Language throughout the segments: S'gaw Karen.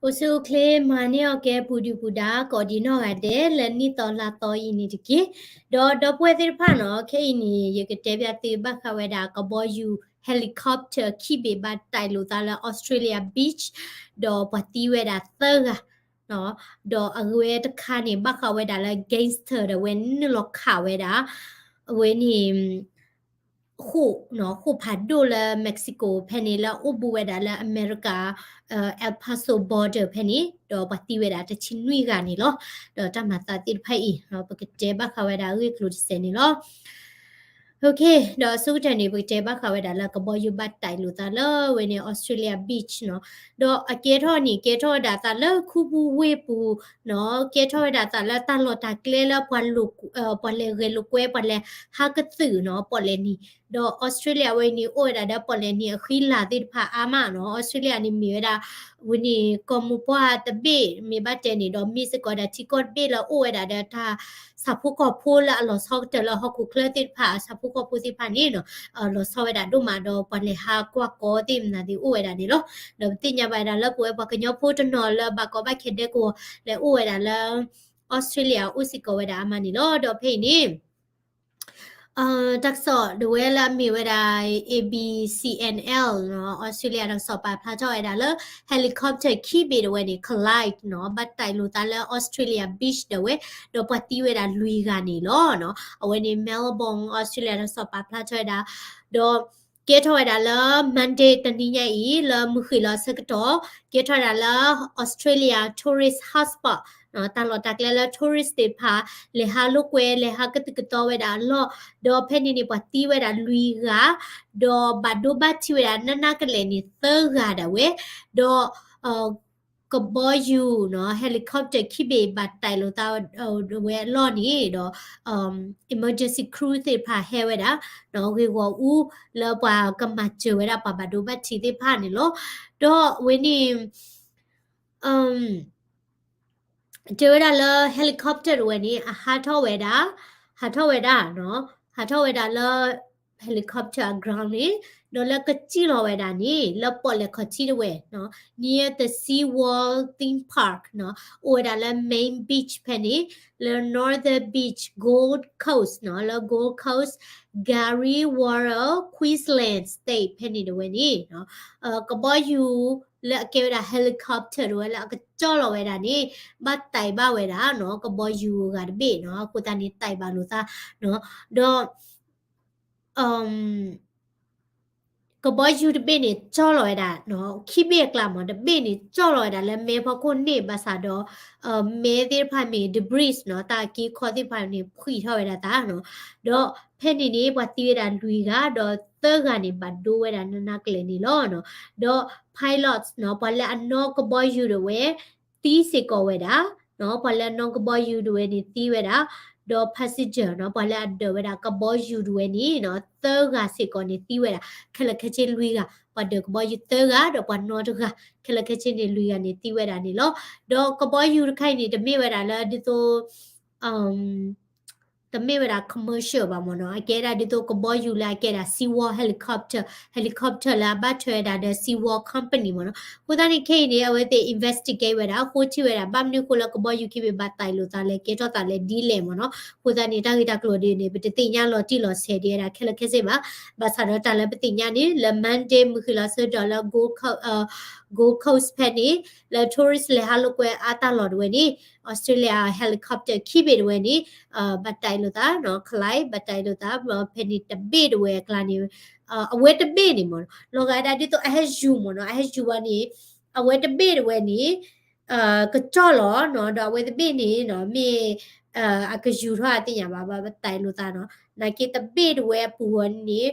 အိၣ်ဆူၣ်အိၣ်ချ့ မၤန့ၢ်အီၣ်ကဲပူၤဒုၣ်ပူၤဒါ ကိးဒံးနီၢ်ဂၤဒဲး လၢနံၣ်သီလါသီအံၤန့ၣ်တက့ၢ်. ဒီးဒီပုၢ်ဝဲၢ်သ့ၣ်တဖၣ်နီၤ ခဲအံၤန့ၣ် ယကတဲပျးသုဘၣ်ဃးဝဲဒၣ်ကဘီယူၤ helicopter ခံဘ့ၣ်ဘၣ်တၢ်လိာ်သးလၢ Australia beach ဒီးပှၤသံဝဲဒၣ်သၢဂၤ ဒီးအဝဲတခါန့ၣ် ဘၣ်ဃးဝဲဒၣ်လၢ gangster ဒီးအဝဲနုာ်လီၤခးဝဲဒၣ် အဝဲန့ၣ် ဃိာ်နီၤ ဃိာ်ဖးဒိၣ်လၢ Mexico ဖဲန့ၣ် လၢအအိၣ်ဘူးဝဲဒၣ်လၢအမဲရကၤ El Paso border ဖဲန့ၣ် ဒီးပှၤသံဝဲဒၣ်တဆံနွံဂၤန့ၣ်လီၤ. ဒီးတၢ်မၤသးသ့ၣ်တဖၣ်အံၤ ပကတဲဘၣ်ဃးဝဲဒၣ်အဂ့ၢ်အကျိၤတစဲးန့ၣ်လီၤ. ဒီးအဆိကတၢၢ်န့ၣ် ပကတဲဘၣ်ဃးဝဲဒၣ်လၢကဘီယူၤဘၣ်တၢ်လိာ်သးလၢဝဲန့ၣ် Australia beach နီၤ. ဒီးအကဲထီၣ်န့ၣ် ကဲထီၣ်ဝဲဒၣ်သးလၢခူပူၤဝ့ၢ်ပူၤနီၤ ကဲထီၣ်ဝဲဒၣ်သးလၢတၢ်လီၢ်တၢ်ကျဲလၢပှၤလဲၤဂဲၤလိာ်ကွဲ ပှၤလဲၤဟးကသုၣ်နီၤ ပီၣ်လဲၣ်နံၤ ဒီး Australia ဝဲအံၤန့ၣ် အိၣ်ဝဲဒၣ်ဒီးပီၣ်လဲၣ်နံၤအဃံလၤသ့ၣ်တဖၣ်အါမးနီၤ Australia န့ၣ်မ့ၢ်ဝဲဒၣ် ဝဲန့ၣ် ကီၢ်မိၢ်ပှၢ်တဘ့ၣ် မ့ၢ်ဘၣ်တဲန့ၣ်ဒီး မ့ၢ်စ့ၢ်ကီးဒၣ်ထံကီၢ်တဘ့ၣ်လၢအိၣ်ဝဲဒၣ်ဒီးတၢ်ဆၣ်ဖိကီၢ်ဖိလၢအလီၤဆီကတၢၢ်လၢဟီၣ်ခိၣ်ချၢသ့ၣ်တဖၣ် အဆၣ်ဖိကီၢ်ဖိသ့ၣ်တဖၣ်န့ၣ်နီၤ လီၤဆီဝဲဒၣ်ဒိၣ်မးဒီးပှၤလဲၤဟးကွၢ်ကီသ့ၣ်မနုၤသ့ၣ်အိၣ်ဝဲဒၣ်န့ၣ်လီၤ. ဒီးပသ့ၣ်ညါဘၣ်ဝဲဒၣ်လၢပဝဲပှၤကညီဖိတနီၤလၢဘၣ်ကီဘၣ်ခဲဒဲကဝီၤ လဲၤအိၣ်ဝဲဒၣ်လၢ Australia အိၣ်စ့ၢ်ကီးဝဲဒၣ်အါမးန့ၣ်လီၤ. ဒီးဖဲအံၤန့ၣ် တၢ်ကစီၣ်ဒၣ်ဝဲလၢအမ့ၢ်ဝဲဒၣ် A B C N L နီၤ Australia တၢ်ကစီၣ်ပာ်ဖျါထီၣ်ဝဲဒၣ်လၢ helicopter ခံဘ့ၣ်ဒၣ်ဝဲန့ၣ် collide နီၤ ဘၣ်တၢ်လိာ်သးလၢ Australia beach ဒၣ်ဝဲ ဒီးပှၤသံဝဲဒၣ်လွံၢ်ဂၤန့ၣ်လီၤ. အဝဲန့ၣ် Melbourne Australia တၢ်ကစီၣ်ပာ်ဖျါထီၣ်ဝဲဒၣ် ဒီးကဲထီၣ်ဝဲဒၣ်လၢ Monday တနံၤညါအံၤ လၢမုၢ်ဃ့ၢ်လီၤဆၢကတီၢ် ကဲထီၣ်ဝဲဒၣ်လၢ Australia tourist hotspot တၢ်လီၢ်တၢ်ကျဲလၢ tourist သ့ၣ်တဖၣ် လဲၤဟးလိာ်ကွဲ လဲၤဟးကသုၣ်ကသီဝဲဒၣ်အလီၢ် ဒီးဖဲန့ၣ်န့ၣ် ပှၤသံဝဲဒၣ်လွံၢ်ဂၤ ဒီးဘၣ်ဒိဘၣ်ထံးဝဲဒၣ်နးနးကလဲာ်န့ၣ်သၢဂၤဒၣ်ဝဲ ဒီး ကဘီယူၤနီၤ helicopter ခံဘ့ၣ်ဘၣ်တၢ်လိာ်သးဝဲအလီၢ်န့ၣ်ဒီး emergency crew သ့ၣ်တဖၣ်ဟဲဝဲဒၣ် နီၤဂ့ၢ်ဂီၢ်အူလၢပှၤကမၤစၢၤဝဲဒၣ်ပှၤဘၣ်ဒိဘၣ်ထံးသ့ၣ်တဖၣ်န့ၣ်လီၤ. ဒီးဝဲန့ၣ် တဲဝဲဒၣ်လၢ helicopter တဝဲန့ၣ် အဟးထီၣ်ဝဲဒၣ် ဟးထီၣ်ဝဲဒၣ်နီၤ ဟးထီၣ်ဝဲဒၣ်လၢ helicopter အ ground န့ၣ် ဒီးလၢကစံၣ်လီၤဝဲဒၣ်န့ၣ် လၢပီၣ်လဲၣ်ခီၣ်ထံးတဝဲနီၤ near the SeaWorld theme park နီၤ အိၣ်ဝဲဒၣ်လၢ main beach ဖဲန့ၣ် လၢ Northern Beach Gold Coast နီၤ လၢ Gold Coast Gariwarra Queensland State ဖဲန့ၣ်တဝဲန့ၣ် ကဘီယူၤလၢအကဲဝဲဒၣ် helicopter တဝဲလၢအကစံၣ်လီၤဝဲဒၣ်န့ၣ် ဘၣ်တၢ်ဘၣ်ဝဲဒၣ်နီၤ ကဘီယူၤဂၤတဘ့ၣ်နီၤ အဃိသတးန့ၣ်တၢ်ဘၣ်လိာ်သးနီၤ ဒီး ကဘီယူၤတဘ့ၣ်န့ၣ် ကၠီလီၤဝဲဒၣ်နီၤ ခံဘ့ၣ်အကျါမး တဘ့ၣ်န့ၣ် ကၠီလီၤဝဲဒၣ်လၢမဲဖီခိၣ်န့ၣ် ဘၣ်ဆၣ်ဒီး မဲသ့ၣ်တဖၣ်မ့ၢ် debris နီၤ တၢ်က့ခီသ့ၣ်တဖၣ်န့ၣ် ဖှံးထီၣ်ဝဲဒၣ်သးနီၤ ဒီးဖဲန့ၣ်န့ၣ် ပှၤသံဝဲဒၣ်လွံၢ်ဂၤ ဒီးသၢဂၤန့ၣ် ဘၣ်ဒိဝဲဒၣ်နးနးကလဲာ်န့ၣ်လီၤ. ဒီး pilots နီၤ ပှၤလၢအနီၣ်ကဘီယူၤတဝဲ သံစ့ၢ်ကီးဝဲဒၣ် ပှၤလၢအနီၣ်ကဘီယူၤတဝဲန့ၣ်သံဝဲဒၣ် ဒီး passenger နီၤ ပှၤလၢအဒၢးဝဲဒၣ်ကဘီယူၤတဝဲန့ၣ်နီၤ သၢဂၤစ့ၢ်ကီးန့ၣ်သံဝဲဒၣ် ခဲလၢာ်ခဲဆ့လွံၢ်ဂၤ ပှၤဒၢးကဘီယူၤသၢဂၤ ဒီးပှၤနီၣ်တဂၤ ခဲလၢာ်ခဲဆ့န့ၣ်လွံၢ်ဂၤန့ၣ်သံဝဲဒၣ်န့ၣ်လီၤ. ဒီးကဘီယူၤတခါအံၤန့ၣ် တမ့ၢ်ဝဲဒၣ်လၢဒ်သိး တမ့ၢ်ဝဲဒၣ် commercial ဘၣ်မ့ၢ်နီၤ အကဲဒၣ်ဒ်သိးကဘီယူၤလၢအကဲဒၣ် SeaWorld helicopter helicopter လၢအဘၣ်ထွဲဝဲဒၣ်ဒီး SeaWorld company မ့ၢ်နီၤ အဃိသတးန့ၣ် ခဲအံၤန့ၣ် အဝဲသ့ၣ် investigate ဝဲဒၣ် ဃိထံၣ်ဝဲဒၣ် ဘၣ်မနုၤအဃိလၢကဘီယူၤခံဘ့ၣ်ဘၣ်တၢ်လိာ်သးလဲၣ် ကဲထီၣ်သးလဲၣ်ဒ်လဲၣ်မ့ၢ်နီၤ အဃိသတးန့ၣ် တၢ်ဂ့ၢ်တၢ်ကျိၤဒ်န့ၣ် ပတသ့ၣ်ညါလီၤတံၢ်လီၤဆဲးဒ်ဝဲဒၣ်ခဲလၢာ်ခဲဆ့ဘၣ် ဘၣ်ဆၣ်ဒီးတၢ်လၢပသ့ၣ်ညါန့ၣ် လၢ Monday မုၢ်ဃ့ၢ်လီၤဆၢကတီၢ်လၢ Gold Coast ဖဲန့ၣ် လၢ tourist လဲၤဟးလိာ်ကွဲအါတၢ်လီၢ်တဝဲန့ၣ် Australia helicopter ခံဘ့ၣ်တဝဲန့ၣ် ဘၣ်တၢ်လိာ်သးနီၤ collide ဘၣ်တၢ်လိာ်သး ဖဲန့ၣ်တဘ့ၣ်တဝဲအကျါန့ၣ် အဝဲတဘ့ၣ်န့ၣ်မ့ၢ်နီၤ လီၤဂာ်ဒၣ်ဒ်သိးအဟဲယူၤမ့ၢ်နီၤ အဟဲယူၤဝဲန့ၣ် အဝဲတဘ့ၣ်တဝဲန့ၣ် ကစံၣ်လီၤနီၤ ဒီးအဝဲတဘ့ၣ်န့ၣ်နီၤ မ့ၢ် အကယူၤထီၣ်အသ့ၣ်ညါဘၣ် ဘၣ်တၢ်လိာ်သးနီၤ နာ်က့တဘ့ၣ်တဝဲအပူၤဝဲန့ၣ်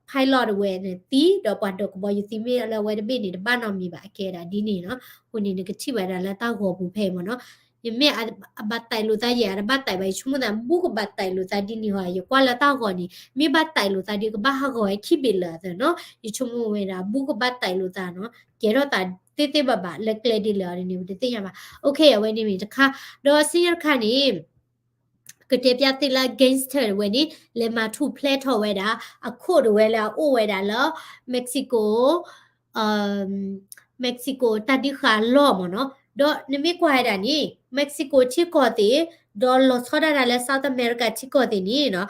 pilot တဝဲန့ၣ်သံ ဒီးပှၤဒၢးကဘီယူၤသံ မ့ၢ်လၢအဝဲတဘ့ၣ်န့ၣ် တဘၣ်နီတမံၤဘၣ် အကဲဒၣ်ဒ်န့ၣ်နီၤ အဃိန့ၣ် နကထံၣ်ဘၣ်ဒၣ်လၢတၢ်ဂီၤပူၤဖဲအံၤမ့ၢ်နီၤ ယမ့ၢ်အဘၣ်တၢ်လိာ်သးယဲၢ် အတဘၣ်တၢ်ဘၣ် ယဆိကမိၣ်သး ဘူးကဘၣ်တၢ်လိာ်သးဒ်န့ၣ်ဟီ ယကွၢ်လၢတၢ်ဂီၤန့ၣ် မ့ၢ်ဘၣ်တၢ်လိာ်သးဒီး ကဘၣ်ဟးဂီၤဝဲခံဘ့ၣ်လၢာ်အသိးနီၤ ယဆိကမိၣ်ဝဲဒၣ် ဘူးကဘၣ်တၢ်လိာ်သးနီၤ ကဲထီၣ်သးသ့သ့ဘၣ်ဘၣ် လၢကျဲဒ်လဲၣ်အီၤဒ်န့ၣ် ပတသ့ၣ်ညါဘၣ် OK အဝဲန့ၣ်မ့ၢ်တခါ ဒီးဆူညါတခါန့ၣ် ကတဲပျးသုလၢ gangster တဝဲန့ၣ် လဲၤမၤထူၣ်ဖျဲးထီၣ်ဝဲဒၣ် အခိၣ်တဝဲလၢအအိၣ်ဝဲဒၣ်လၢ Mexico အ Mexico တၢ်ဒုးဃာ်လီၢ်မ့ၢ်နီၤ, ဒီးနမ့ၢ်ကွၢ်ဝဲဒၣ်န့ၣ် Mexico ထံကီၢ်သ့ၣ် ဒီးလီၤဆီဒၣ်တၢ်လၢ South America ထံကီၢ်သ့ၣ်န့ၣ်နီၤ,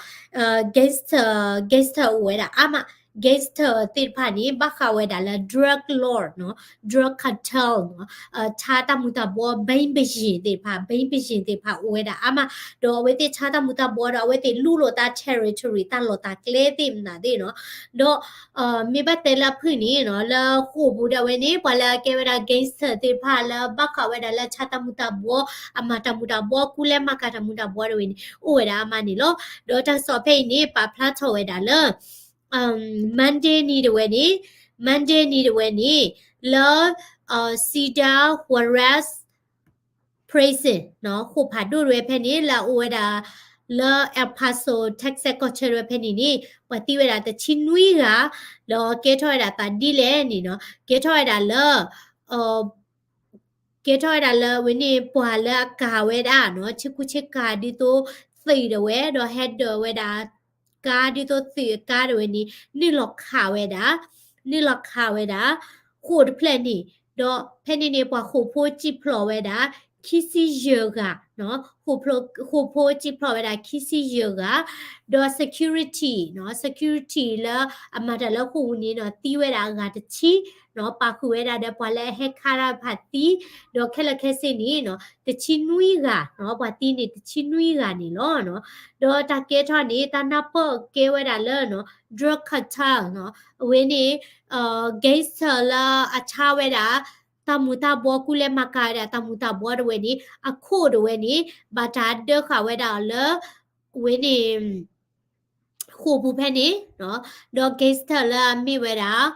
gangster gangster အိၣ်ဝဲဒၣ်အါမး, gangster သ့ၣ်တဖၣ်န့ၣ် ဘၣ်ဃးဝဲဒၣ်လၢ drug lord နီၤ, drug cartel နီၤ, ဆါတၢ်မူၤတၢ်ဘှီ ဘိန်းဘုရင် သ့ၣ်တဖၣ်, ဘိန်းဘုရင် သ့ၣ်တဖၣ်အိၣ်ဝဲဒၣ်အါမး, ဒီးအဝဲသ့ၣ်ဆါတၢ်မူၤတၢ်ဘှီဒီး အဝဲသ့ၣ်လူလီၤသး territory တၢ်လီၢ်တၢ်ကျဲသ့ၣ်မနုၤသ့ၣ်နီၤ, ဒီး မ့ၢ်ဘၣ်တဲလၢအဖုၣ်န့ၣ်နီၤ, လၢဃိာ်ပူၤဒၣ်ဝဲန့ၣ် ပှၤလၢအကဲဝဲဒၣ် gangster သ့ၣ်တဖၣ်လၢဘၣ်ဃးဝဲဒၣ်လၢဆါတၢ်မူၤတၢ်ဘှီ, အမၤတၢ်မူၤတၢ်ဘှီ, ကူလဲမၤကၤတၢ်မူၤတၢ်ဘှီတဝဲန့ၣ် အိၣ်ဝဲဒၣ်အါမးန့ၣ်လီၤ. ဒီးတၢ်ကစီၣ်ဖဲအံၤန့ၣ် ပာ်ဖျါထီၣ်ဝဲဒၣ်လၢ Monday နံၤတဝဲန့ၣ်, Monday နံၤတဝဲန့ၣ် လၢ Ciudad Juárez Prison နီၤ, ဃိာ်ဖးဒိၣ်တဝဲဖဲန့ၣ် လၢအအိၣ်ဝဲဒၣ် လၢ El Paso Texas ကီၢ်ဆၢတဝဲဖဲန့ၣ်န့ၣ် ပှၤသံဝဲဒၣ်တဆံနွံဂၤ, ဒီးကဲထီၣ်ဝဲဒၣ်သးဒ်လဲၣ်န့ၣ်နီၤ, ကဲထီၣ်ဝဲဒၣ်လၢ ကဲထီၣ်ဝဲဒၣ်လၢအဝဲန့ၣ် ပှၤလၢအကၤဝဲဒၣ်နီၤ, ဆ့ကူဆ့ကၤဒ်သိးသုးတဝဲ, ဒီးဟဲဒၢးဝဲဒၣ် ကါဒ်သိးသုးအကါတဝဲန့ၣ် နုာ်လီၤခးဝဲဒၣ်, နုာ်လီၤခးဝဲဒၣ် ဃိာ်တဖျၢၣ်န့ၣ်, ဒီးဖဲန့ၣ်န့ၣ် ပှၤဃိာ်ဖိစံၣ်ဖျိးဝဲဒၣ် ခံဆံယဲၢ်ဂၤ, ဃိာ်ဖိစံၣ်ဖျိးဝဲဒၣ် ခံဆံယဲၢ်ဂၤ, ဒီး security နီၤ, security လၢအမၤတၢ်လၢဃိာ်ပူၤန့ၣ်နီၤ သံဝဲဒၣ်အဂၤတဆံနီၤ, ပာ်ဃုာ်ဝဲဒၣ်ဒီးပှၤလၢအဟဲခးတၢ်တဖၣ်သံ, ဒီးခဲလၢာ်ခဲဆ့န့ၣ်နီၤ တဆံနွံဂၤနီၤ, ပှၤသံန့ၣ်တဆံနွံဂၤန့ၣ်လီၤ. ဒီးတၢ်ကဲထီၣ်န့ၣ် တၢ်နၢ်ပၢၢ်ကဲဝဲဒၣ်လၢနီၤ drug cartel နီၤ, အဝဲန့ၣ် gangster လၢအဆါဝဲဒၣ် တၢ်မူၤတၢ်ဘှီ ကူလဲမၤကၤဝဲဒၣ်တၢ်မူၤတၢ်ဘှီတဝဲန့ၣ် အခိၣ်တဝဲန့ၣ် ဘၣ်တၢ်ဒၢဃာ်ဝဲဒၣ်အီၤလၢ အဝဲန့ၣ် ဃိာ်ပူၤဖဲန့ၣ်နီၤ, ဒီး gangster လၢအမ့ၢ်ဝဲဒၣ်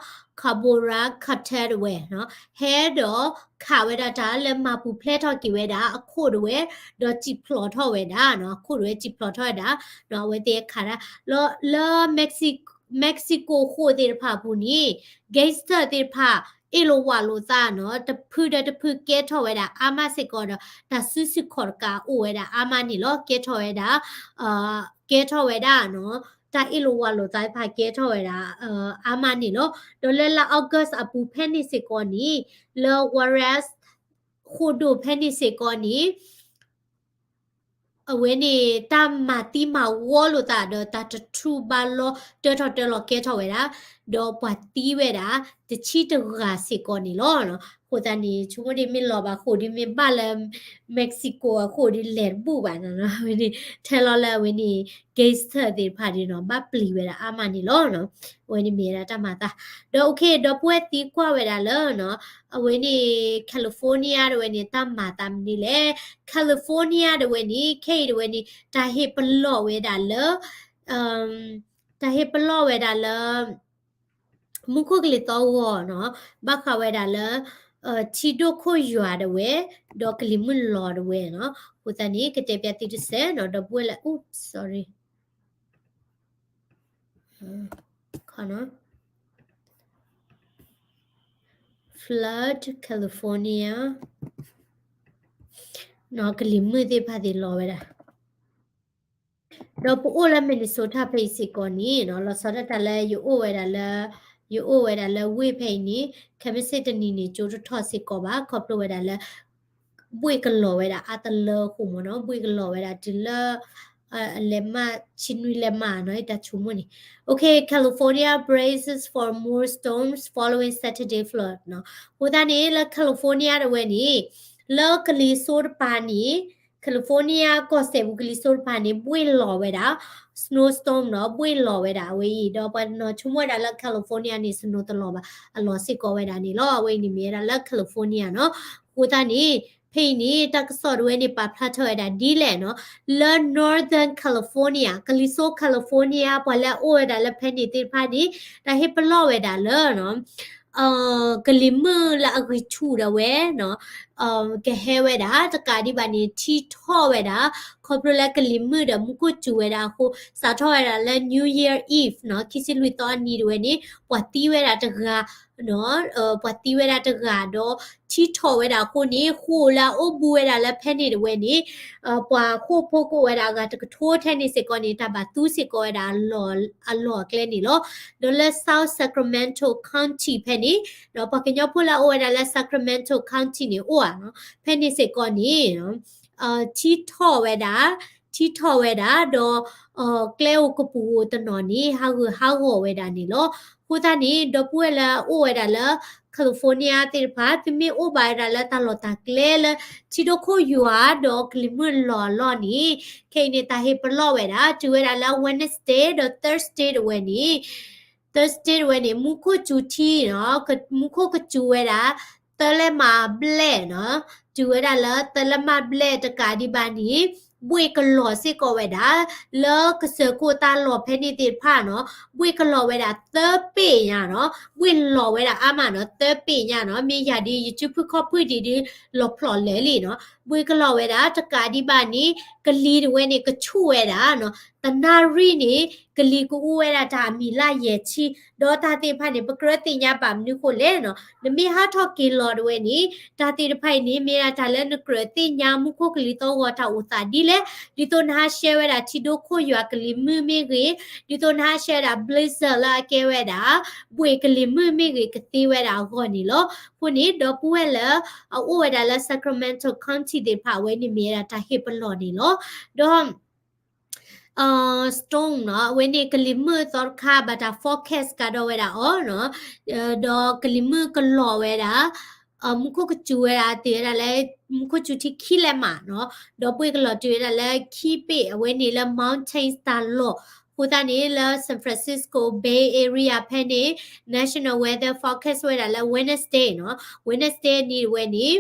Cabrera Cartel တဝဲနီၤ, ဟဲဒီးခးဝဲဒၣ်တၢ်လၢမၤပူၤဖျဲးထီၣ်က့ၤဝဲဒၣ်အခိၣ်တဝဲ, ဒီးစံၣ်ဖျိးထီၣ်ဝဲဒၣ်နီၤ, အခိၣ်တဝဲစံၣ်ဖျိးထီၣ်ဝဲဒၣ်နီၤ, အဝဲသ့ၣ်ခးဒၣ် လၢ လၢ Mexi- Mexico ဃိာ်သ့ၣ်တဖၣ်အပူၤန့ၣ် gangster သ့ၣ်တဖၣ် အ့ၣ်လိာ်ဝးလိာ်သးနီၤ, တဖုဒီးတဖုကဲထီၣ်ဝဲဒၣ်အါမးစ့ၢ်ကီးဒီး တၢ်စုဆူၣ်ခီၣ်တကးအိၣ်ဝဲဒၣ်အါမးန့ၣ်လီၤ. ကဲထီၣ်ဝဲဒၣ် ကဲထီၣ်ဝဲဒၣ်နီၤ, တၢ်အ့ၣ်လိာ်ဝးလိာ်သးတဖၣ်ကဲထီၣ်ဝဲဒၣ် အါမးန့ၣ်လီၤ. ဒီးလၢလါ August အပူၤဖဲန့ၣ်စ့ၢ်ကီးန့ၣ် လၢ Juárez ဃိာ်ဒိၣ်ဖဲန့ၣ်စ့ၢ်ကီးန့ၣ် အဝဲန့ၣ် တၢ်မၤသံမၤဝီလိာ်သးဒီး တၢ်တထူဘၣ်လီၤ တၢထီၣ်တၢလီၤကဲထီၣ်ဝဲဒၣ်, ဒီးပှၤသံဝဲဒၣ် တဆံတဂၤစ့ၢ်ကီးန့ၣ်လီၤ. အဃိသတးန့ၣ် ဆိကမိၣ်ဒ်မ့ၢ်လီၤဘၣ်ဃိာ်ဒ်မ့ၢ်ဘၣ်လၢ Mexico အဃိာ်ဒ်လဲၤတဘူၣ်ဘၣ်နီၤ, အဝဲန့ၣ် ထဲလီၤလၢအဝဲန့ၣ် gangster သ့ၣ်တဖၣ်ဒ်နီၤ ဘၣ်ပျံၤဝဲဒၣ်အါမးန့ၣ်လီၤ. အဝဲန့ၣ်မ့ၢ်ဝဲဒၣ်တၢ်မၤသး ဒီး okay ဒီပုၢ်ဝဲၢ်သံကွၢ်ဝဲဒၣ်လၢနီၤ အဝဲန့ၣ် California တဝဲန့ၣ် တၢ်မၤသးမနုၤလဲၣ်. California တဝဲန့ၣ် ခဲအံၤတဝဲန့ၣ် တၢ်ဟ့ၣ်ပလီၢ်ဝဲဒၣ်လၢ တၢ်ဟ့ၣ်ပလီၢ်ဝဲဒၣ်လၢ မူခိၣ်ကလံၤသီဂီၤနီၤ, ဘၣ်ဃးဝဲဒၣ်လၢ ထံဒိၣ်ခိၣ်ယွၤတဝဲ, ဒီးကလံၤမုၢ်လီၤတဝဲနီၤ. အဃိသတးန့ၣ် ကတဲပၠးသုတစဲးနီၤ ဒီပုၢ်ဝဲၢ်လၢ oops sorry, ခီနီၤ flood California နီၤ, ကလံၤမုၢ်သ့ၣ်တဖၣ်သ့ၣ်လီၤဝဲဒၣ် ဒီးပအိၣ်လၢ Minnesota ဖဲအံၤစ့ၢ်ကီးန့ၣ်နီၤ, လီၤဆီဒၣ်တၢ်လၢယအိၣ်ဝဲဒၣ်လၢ ယအိၣ်ဝဲဒၣ်လၢဝ့ၢ်ဖဲအံၤန့ၣ် ခဲမုၢ်ဆ့ၣ်တနံၤန့ၣ် ကၠိတထီၣ်စ့ၢ်ကီးဘၣ် ခီဖျိဝဲဒၣ်လၢ ဘှ့ၣ်ကလီၤဝဲဒၣ်အါတလၢအဃိာ်မ့ၢ်နီၤ, ဘှ့ၣ်ကလီၤဝဲဒၣ်တုၤလၢ အလဲၤမး ဆံနွံလဲၤမးနီၤ ယတၢ်ဆိကမိၣ်န့ၣ်. Okay, California braces for more storms following Saturday flood နီၤ. အဃိသတးန့ၣ် လၢ California တဝဲန့ၣ် လၢကလံၤစိးတပၤန့ၣ် California ကီၢ်စဲၣ်ပူၤကလံၤစိးတပၤန့ၣ် ဘှ့ၣ်လီၤဝဲဒၣ် snowstorm နီၤ, ဘှ့ၣ်လီၤဝဲဒၣ်အဝဲအံၤ ဒီးပှၤနီၤဆိကမိၣ်ဝဲဒၣ်လၢ California န့ၣ် snow တလီၤဘၣ် အလီၤစ့ၢ်ကီးဝဲဒၣ်န့ၣ်လီၤ. အဝဲအံၤန့ၣ်မ့ၢ်ဝဲဒၣ်လၢ California နီၤ. အဃိသတးန့ၣ် ဖဲအံၤန့ၣ် တၢ်ကစီၣ်တဝဲန့ၣ် ပာ်ဖျါထီၣ်ဝဲဒၣ်ဒ်လဲၣ်နီၤ, လၢ Northern California ကလံၤစိး California ပှၤလၢအအိၣ်ဝဲဒၣ်လၢဖဲန့ၣ်သ့ၣ်တဖၣ်န့ၣ် တၢ်ဟ့ၣ်ပလီၢ်ဝဲဒၣ်လၢနီၤ ကလံၤမုၢ်လၢအဂံၢ်ဆူၣ်ဒၣ်ဝဲနီၤ, ကဟဲဝဲဒၣ် တကးဒံးဘၣ်န့ၣ် ထံထီၣ်ဝဲဒၣ် ခီဖျိလၢကလံၤမုၢ်ဒီးမူခိၣ်စူၤဝဲဒၣ်အဃိ စးထီၣ်ဝဲဒၣ်လၢ New Year Eve နီၤ ခံဆံလွံၢ်သီအနံၤတဝဲန့ၣ် ပှၤသံဝဲဒၣ်တဂၤ ပှၤသံဝဲဒၣ်တဂၤဒီး ထံထီၣ်ဝဲဒၣ်အဃိန့ၣ် ဃိာ်လၢအအိၣ်ဘူးဝဲဒၣ်လၢဖဲန့ၣ်တဝဲန့ၣ် ပှၤဃိာ်ဖိကအိၣ်ဝဲဒၣ်အဂၤတကထိထဲန့ၣ်စ့ၢ်ကီးန့ၣ် တၢ်ဘၣ်သူစ့ၢ်ကီးဝဲဒၣ်အလီၢ်အကျဲန့ၣ်လီၤ. ဒီးလၢ South Sacramento County ဖဲန့ၣ် ဒီးပှၤကညီဖိလၢအအိၣ်ဝဲဒၣ်လၢ Sacramento County န့ၣ် အိၣ်ဧါနီၤ ဖဲန့ၣ်စ့ၢ်ကီးန့ၣ် ထံထီၣ်ဝဲဒၣ် ထံထီၣ်ဝဲဒၣ် ဒီး ကျဲဧိၤကပူၤဧိၤတနီၤန့ၣ် ဟးဂူာ်ဟးဂီၤဝဲဒၣ်န့ၣ်လီၤ. အဃိသတးန့ၣ် ဒီပုၢ်ဝဲၢ်လၢအအိၣ်ဝဲဒၣ်လၢ California သ့ၣ်တဖၣ် သုမ့ၢ်အိၣ်ဘၣ်ဝဲဒၣ်လၢတၢ်လီၢ်တၢ်ကျဲလၢ ထံဒိၣ်ခိၣ်ယွၤဒီးကလံၤမုၢ်လီၢ်အလီၢ်န့ၣ် ခဲအံၤန့ၣ် တၢ်ဟ့ၣ်ပလီၢ်ဝဲဒၣ် တုၤဝဲဒၣ်လၢ Wednesday ဒီး Thursday တဝဲန့ၣ် Thursday တဝဲန့ၣ် မူခိၣ်စူၤထံနီၤ မူခိၣ်ကစူၤဝဲဒၣ် သၢလဲးမးဘျဲၣ်နီၤ တုၤဝဲဒၣ်လၢသၢလဲးမးဘျဲၣ်တကးဒံးဘၣ်န့ၣ် ဘှ့ၣ်ကလီၤစ့ၢ်ကီးဝဲဒၣ် လၢကစၢၢ်ခိၣ်တၢ်လီၢ်ဖဲန့ၣ်သ့ၣ်တဖၣ်နီၤ ဘှ့ၣ်ကလီၤဝဲဒၣ်သၢပ့ၣ်ညါနီၤ ဘှ့ၣ်လီၤဝဲဒၣ်အါမးနီၤ သၢပ့ၣ်ညါနီၤ မ့ၢ်ယၤဒ်ယစုဖုၣ်ခီၣ်ဖုၣ်ဒံးဒ်လီၤဖျိးလၢာ်လံနီၤ ဘှ့ၣ်ကလီၤဝဲဒၣ်တကးဒံးဘၣ်န့ၣ် ကလံၤတဝဲန့ၣ် ကဆူၣ်ဝဲဒၣ်နီၤ တနၣ်ရံၣ်န့ၣ် ကလံၤကအူဝဲဒၣ်တၢ်အမံၤလၢယဲၢ်ဆံ ဒီးတၢ်သ့ၣ်တဖၣ်န့ၣ် ပကြၢးသ့ၣ်ညါဘၣ်မနုၤဃိလဲၣ်နီၤ နမ့ၢ်ဟးထီၣ်က့ၤလီၤတဝဲန့ၣ် တၢ်သ့ၣ်တဖၣ်အံၤန့ၣ် မ့ၢ်ဒၣ်တၢ်လၢနကြၢးသ့ၣ်ညါမူခိၣ်ကလံၤသီၣ်ဂီၤတၢ်အိၣ်သးဒ်လဲၣ် ဒ်သိးနဟးဆှဲဝဲဒၣ်ထံဒိၣ်ခိၣ်ယွၤကလံၤမုၢ်မ့ၢ်ဂ့ၤ ဒ်သိးနဟးဆှဲဝဲဒၣ် blizzard လၢအကဲဝဲဒၣ် ဘှ့ၣ်ကလံၤမုၢ်မ့ၢ်ဂ့ၤ ကသ့ဝဲဒၣ်အဂီၢ်န့ၣ်လီၤ. အဃိန့ၣ် ဒီပုၢ်ဝဲၢ်လၢ အအိၣ်ဝဲဒၣ်လၢ Sacramento County သ့ၣ်တဖၣ်အဝဲန့ၣ်မ့ၢ်ဝဲဒၣ်တၢ်ဟ့ၣ်ပလီၢ်န့ၣ်လီၤ. ဒီး storm နီၤ အဝဲန့ၣ်ကလံၤမုၢ်အသီတခါ ဘၣ်တၢ် forecast ကဒီးဝဲဒၣ်အီၤနီၤ ဒီးကလံၤမုၢ်ကလီၤဝဲဒၣ် မူခိၣ်ကစူၤဝဲဒၣ် တ့ၢ်ဝဲဒၣ်လၢ မူခိၣ်စူၤထံခံလဲးမးနီၤ ဒီးဘှ့ၣ်ကလီၤတုၤဝဲဒၣ်လၢခံပ့ၣ် အဝဲန့ၣ်လၢ mountains တၢ်လီၢ် အဃိသတးန့ၣ် လၢ San Francisco Bay Area ဖဲန့ၣ် National Weather Forecast ဝဲဒၣ်လၢ Wednesday နီၤ Wednesday နံၤတဝဲန့ၣ်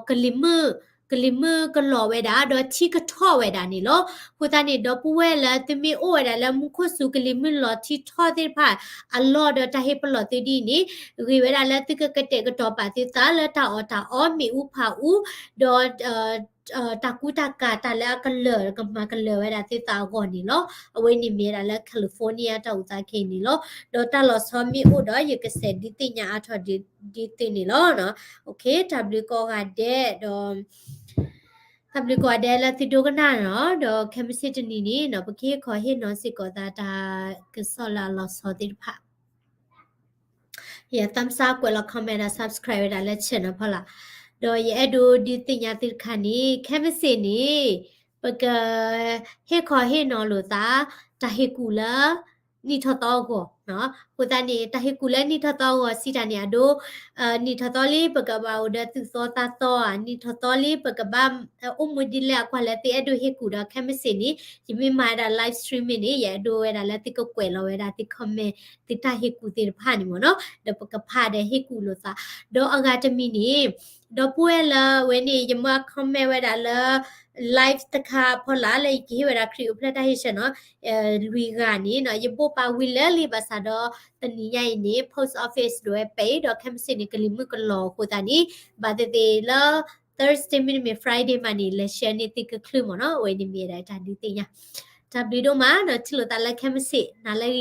ကလံၤမုၢ် ကလံၤမုၢ်ကလီၤဝဲဒၣ် ဒီးထံကထီၣ်ဝဲဒၣ်န့ၣ်လီၤ. အဃိသတးန့ၣ် ဒီပုၢ်ဝဲၢ်လၢသုမ့ၢ်အိၣ်ဝဲဒၣ်လၢမူခိၣ်စူၤကလံၤမုၢ်လီၤထံထီၣ်သ့ၣ်တဖၣ်အလီၢ်ဒီးတၢ်ဟ့ၣ်ပလီၢ်သုဒ်အံၤန့ၣ် ဂ့ၤဝဲဒၣ်လၢသုကကတဲာ်ကတီၤပာ်သုသးလၢတၢ်အီၣ်တၢ်အီ မ့ၣ်အူဖးအူ ဒီး တၢ်ကူတၢ်ကၤတၢ်လၢအကလၢာ်ကမၤကလၢာ်ဝဲဒၣ်သုသးအဂီၢ်န့ၣ်လီၤ. အဝဲန့ၣ်မ့ၢ်ဝဲဒၣ်လၢ California တၢ်အိၣ်သးခဲအံၤန့ၣ်လီၤ. ဒီးတၢ်လီၤဆီမ့ၢ်အိၣ်ဒီး ယကစဲးဒုးသ့ၣ်ညါအါထီၣ်ဒုးသုန့ၣ်လီၤ. တၢ်ဘျုးကိးဂၤဒဲးဒီး တၢ်ဘျုးကိးဂၤဒဲးလၢသုဒိကနၣ်နီၤ ဒီးခဲမုၢ်ဆ့ၣ်တနံၤန့ၣ်နီၤ ပကဟ့ၣ်ခီဟ့ၣ်နီၤစ့ၢ်ကီးသးတၢ်ကစီၣ်လၢအလီၤဆီသ့ၣ်တဖၣ် ယ thumbs up ကွဲးလီၤ comment ဒီး subscribe ဝဲဒၣ်လၢ channel ဖီလာ် ဒီးယအဲၣ်ဒိးဒုးသ့ၣ်ညါသုတခါန့ၣ် ခဲမုၢ်ဆ့ၣ်န့ၣ် ပက ဟ့ၣ်ခီဟ့ၣ်နီၤလိာ်သး တၢ်ဟ့ၣ်ကူၣ်လၢ နံၣ်ထီၣ်သီအဂီၢ်နီၤ အဃိသတးန့ၣ် တၢ်ဟ့ၣ်ကူၣ်လၢနံၣ်ထီၣ်သီအဂီၢ်စံးတၢ်န့ၣ်အဒိ နံၣ်ထီၣ်သီလံ ပကဘၣ်အိၣ်ဒီးသူၣ်သီသးသီ နံၣ်ထီၣ်သီလံ ပကဘၣ်အိၣ်မူဒ်လဲၣ်အကွၢ်လၢသုအဲၣ်ဒိးဟ့ၣ်ကူၣ်ဒီး ခဲမုၢ်ဆ့ၣ်န့ၣ် ယမ့ၢ်မၤဝဲဒၣ် live stream န့ၣ် ယအဲၣ်ဒိးဝဲဒၣ်လၢသုကကွဲးလီၤဝဲဒၣ်သု comment သုတၢ်ဟ့ၣ်ကူၣ်သ့ၣ်တဖၣ်န့ၣ်မ့ၢ်နီၤ ဒီးပကဖးဒီးဟ့ၣ်ကူၣ်လိာ်သး ဒီးအဂၤတမံၤန့ၣ် ဒီပုၢ်ဝဲၢ်လၢအဝဲန့ၣ် ယမၢ comment ဝဲဒၣ်လၢ live တခါဖီလာ်လၢယကဟ့ၣ်ဝဲဒၣ်ခရံာ်အိၣ်ဖျဲၣ်တၢ်ဟ့ၣ်ဆၢနီၤ လွံၢ်ဂၤန့ၣ်နီၤ ယဘိးပာ်ဝံၤလၢာ်လံ ဘၣ်ဆၣ်ဒီး တနံၤညါအံၤန့ၣ် post office ဒိးဝဲပဲာ်ဒီး ခဲမုၢ်ဆ့ၣ်န့ၣ် ကလံၤမုၢ်ကလီၤအဃိသတးန့ၣ် ဘၣ်သ့ၣ်သ့ၣ်လၢ Thursday မ့တမ့ၢ် Friday မးန့ၣ် လဲၤ share န့ၢ်သုကချုးမ့ၢ်နီၤ အဝဲန့ၣ်မ့ၢ်ဝဲဒၣ်တၢ်ဒုးသ့ၣ်ညါ တၢ်ဘျုးဒိၣ်မးနီၤ ထံၣ်လိာ်သးလၢခဲမုၢ်ဆ့ၣ် နၤလၢအဂ့ၤ